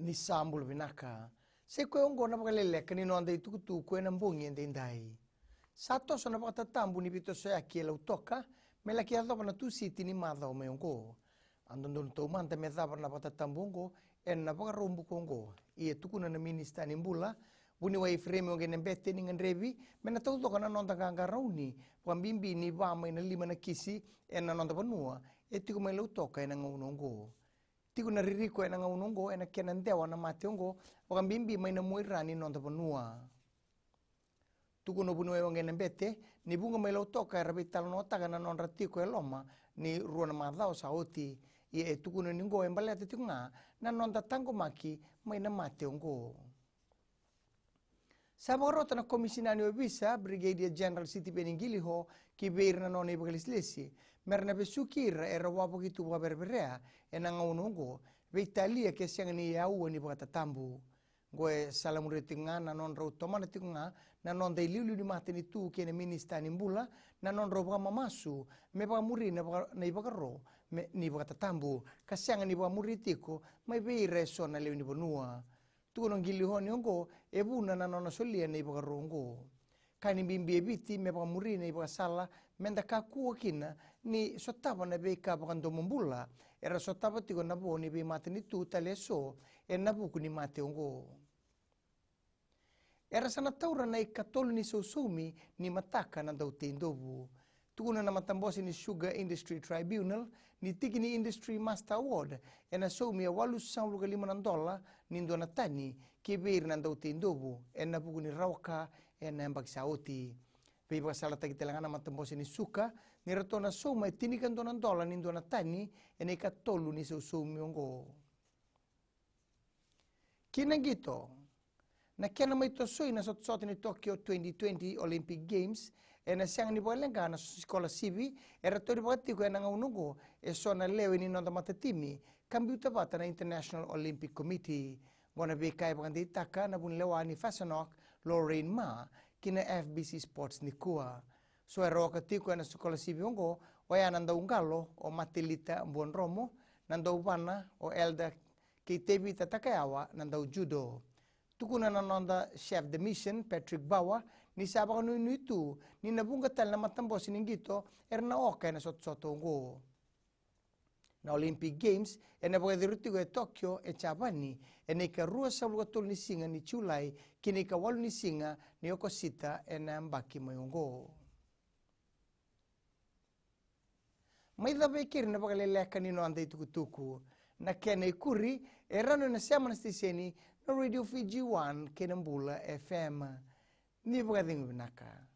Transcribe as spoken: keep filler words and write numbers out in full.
Ni sa bula vinaka. Sa i koya oqo na vakaleleka ni noda i tukutuku ena bogi edaidai. Sa toso na vakatatabu ni veitosoyaki e Lautoka me laki yacova na Tusiti ni macawa mai oqo. A dodonu taumada me cava na vakatatabu oqo ena Vakaraubuka oqo. Ia e tukuna na minisita ni bula, vuniwai Ifereimi Waqainabete, ni gadrevi me na taucoko na noda qaqarauni, vakabibi ni va mai na lima na kisi ena noda vanua e tiko mai Lautoka ena gauna oqo. Tiko na ririko ena gauna oqo ena kena dewa na mate oqo, vakabibi mai na muaira ni noda vanua. Tukuna o vuniwai Waqainabete ni vuqa mai Lautoka era veitalanoataka na nodra tiko e loma ni rua na macawa sa oti. Ia e tukuna ni oqo e baleta tiko ga na noda taqomaki mai na mate oqo. Sa vakarota na Komisina ni Ovisa, Brigadier General Sitiveni Qiliho, ki vei ira na nona ivakalesilesi me ra na vesuki ira era wavoki tu vakavereverea ena gauna oqo, veitalia ke sega ni yaua ni vakatatabu. Oqo e salamuria tiko ga na nodrau tomana tiko ga na noda iliuliu ni matanitu kei na minisita ni bula na nodrau vakamamasu me vakamuri na, vaka, na ivakaro me, ni vakatatabu, ka sega ni vakamuri tiko mai vei ira eso na lewe ni vanua. Tukuna o Qiliho ni oqo e vuna na nona solia na ivakaro oqo. Ka ni bibi e Viti me vakamuri na ivakasala me da kakua kina ni sotava na veika vakadomobula era sotava tiko na vo ni veimatanitu tale eso ena vuku ni mate oqo. Era sa na taura na ikatolu ni sausaumi ni mataka na dauteidovu. Tukuna na matabose ni Sugar Industry Tribunal ni tiki ni Industry Master Award ena saumi e walusagavulu ka lima na dola ni dua na tani ki vei ira na dauteidovu ena vuku ni rawa ka ena yabaki sa oti. Veivakasalataki tale ga na matabose ni suka ni ratou na sauma e tinikadua na dola ni dua na tani ena ikatolu ni sausaumi oqo. Ki na qito. Na kena mai tosoi na sotasota ni Tokyo twenty twenty Olympic Games ena sega ni vakaleqa na sikolasivi era tauri vakatiko ena gauna oqo eso na lewe ni noda matatimi ka biuta vata na International Olympic Committee. Oqo na veika e vakadeitaka na vunilewa ni FASANOC, Lorraine Ma, ki na F B C Sports nikua. So era oka tiko ena sikolasivi oqo oya na dauqalo o Matelita Buadromo, na dauvana o Elder kei Tevita Takayawa na dau judo. Tukuna na noda chef de mission, Patrick Bawa, ni sa vakanuinui tu ni na vuqa tale na matabose ni qito era na oka ena sotasota oqo. Na Olympic Games ena vakayacori tiko e Tokyo e Japani ena ikaruasagavulu ka tolu ni siga ni Julai ki na ikawalu ni siga ni Okosita ena yabaki mai oqo. Mai cava e keri na vakaleleka ni noda itukutuku. Na kena ikuri e rawa ni na sema na siteseni na Radio Fiji One kei na Bula F M. Ni vakacegu vinaka.